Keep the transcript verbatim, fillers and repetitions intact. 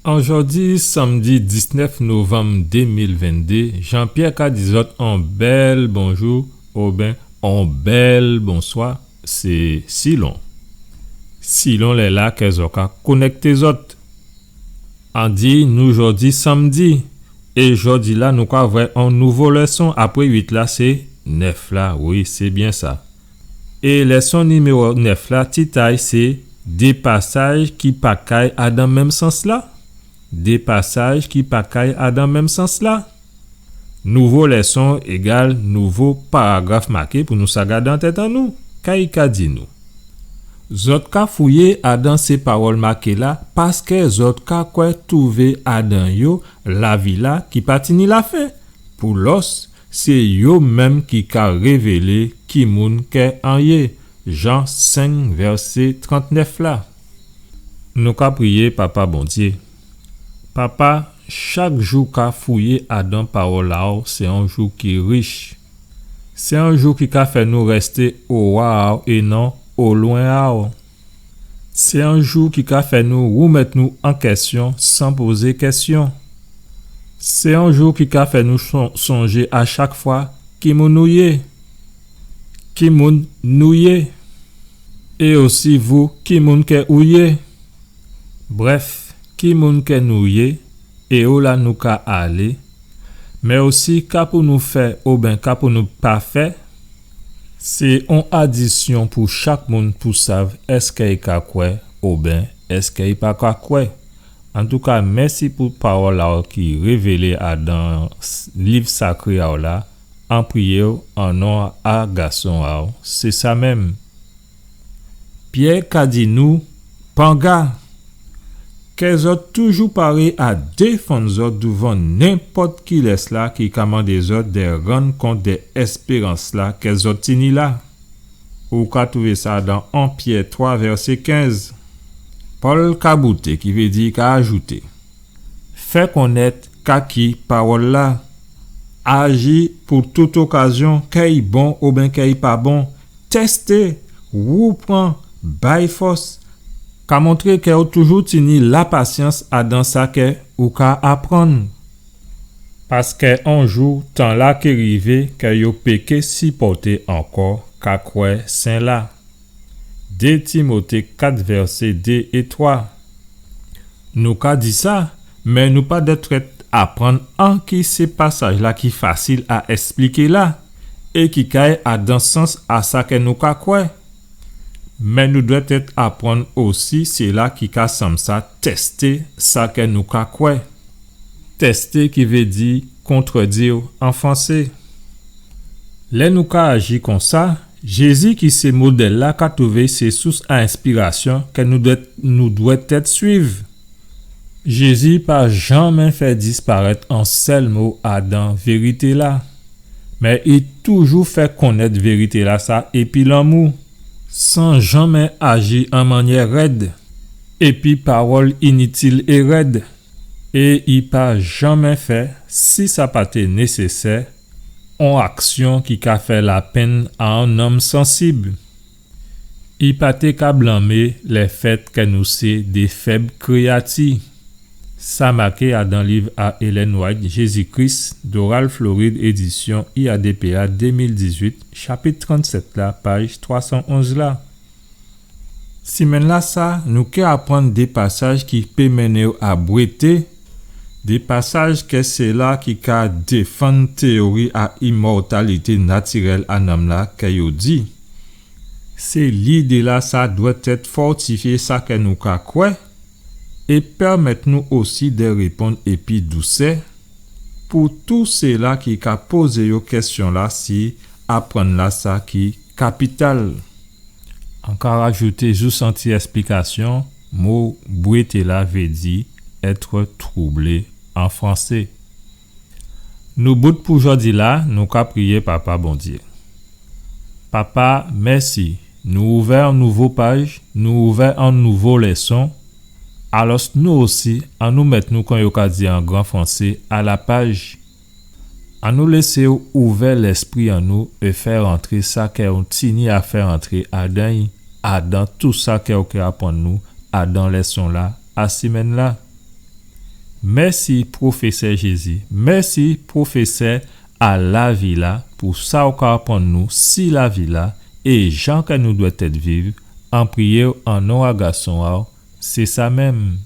An jòdi sanmdi diznèf novanm dé mil venndé, Jean-Pierre ka di zòt on bèl bonjou oben on bèl bonswa, sé silon. Silon lè-la kè zòt ka konèkté zòt. An di nou jòdi sanmdi, é jòdi-la nou ka vwè on nouvo lèson, apré uit la sé nèf la, wi, sé byen sa. É lèson niméwo nèf la, tit a'y sé dé pasaj ki pa kay adan menm sans-la. Dé pasaj ki pa kay adan menm sans-la. Nouvo lèson égal nouvo paragraf maké pou nou sa gadé an tèt an nou. Ka i ka di nou? Zòt ka fouyé adan sé pawòl maké-la, paskè zòt ka kwè twouvé adan yo lavi-la ki pa tini lafen. Pou lòs, sé yo menm ki ka révélé ki moun kè an yé. Jan senk, vèsé trantnèf la. Nou ka priyé, Papa Bondyé. Papa, chak jou ka fouyé adan pawòl a'w, sé on jou ki rich. Sé on jou ki ka fè nou rèsté owa a'w é non olwen a'w. Sé on jou ki ka fè nou woumèt nou an kèsyon san pozé kèsyon. Sé on jou ki ka fè nou son-, sonjé a chak fwa ki moun nou yé. Ki moun nou yé. É osi vou, ki moun kè ou yé. Brèf, ki moun kè nou yé, é ola nou ka alé, mé osi ka pou nou fè oben ka pou nou pa fè, sé on adisyon pou chak moun pou sav èskè i ka kwè oben èskè i pa ka kwè. Antouka, mèsi pou pawòl a'w ki révélé adan s-, liv sakré a'w la, an priyé'w an non a gason a'w, sé sa menm. Pyè ka di nou, panga, kè zòt toujou paré a défann zòt douvan nenpòt kilès la ki ka mandé zòt dè rann kont dè èspérans la kè zòt tini la. Ou ka twouvé sa dan en Pyè twa vèsé kenz. Pòl ka bouté, ki vé di ka ajouté. Fè konnèt ka ki pawòl la. Aji pou tout okazyon, kè i bon oben kè i pa bon. Tèsté, woupran, bay fòs. Ka montré kè ou toujou tini lapasyans adan sa kè ou ka aprann. Paskè on jou, tan la ké rivé kè yo péké sipòté ankò ka kwè sen la. Dé Timoté kat vèsé dé é twa. Nou ka di sa, mé nou pa dwèt aprann anki sé pasaj la ki fasil a èspliké la, é ki kay adan sans a sa kè nou ka kwè. Mé nou dwèt aprann osi sila ki ka sanm sa tèsté sa kè nou ka kwè. Tèsté ki vé di contredire an fransé. Lè nou ka aji konsa, Jézi ki sé modèl la ka twouvé sé sous a enspirasyon kè nou dwèt, nou dwèt èt swiv. Jézi pa janmé fè disparèt an sèl mo adan vérité la, mé i toujou fè konnèt vérité la sa épi lanmou, san janmé aji an mannyè rèd, épi pawòl initil é rèd. É i pa janmé fè, si sa pa té nésésè, on aksyon ki ka fè lapenn a on nonm sansib. I pa té ka blanmé lèfèt kè nou sé dé fèb kréyati. Sa maké adan liv a Ellen White, Jésus-Christ, Doral, Floride, édisyon I A D P A dé mil dizuit, chapit trannsèt la, paj twa san onz la. Simenn la sa, nou ké aprann dé pasaj ki pé mennen'w a bwété, dé pasaj kè sila ki ka défann téyori a imòtalité natirèl a nanm la kè yo di. Sé lidé la sa dwèt èt fòtifyé sa kè nou ka kwè, é pèmèt nou osi dè réponn épi dousè pou tou sila ki ka pozé yo kèsyon la si aprann la sa ki kapital. An ka rajouté jous on ti èsplikasyon, mo bwété la vé di être troublé an fransé. Nou bout pou jòdi la, nou ka priyé Papa Bondyé. Papa, mèsi, nou ouvè on nouvo paj, nou ouvè on nouvo lèson, alòs nou osi, annou mèt nou, kon yo ka di an gran fransé, à la page. Annou lésé'w ouvè lèspri an nou é fè rantré sa kè ou tini a fè rantré adan'y, adan tou sa kè ou ké aprann nou adan lèson la a simenn la. Mèsi, Pwofésè Jézi. Mèsi, Pwofésè a lavi-la, pou sa ou ka aprann nou si lavi-la é jan kè nou dwèt èt viv. An priyé'w an non a Gason a'w, sé sa menm.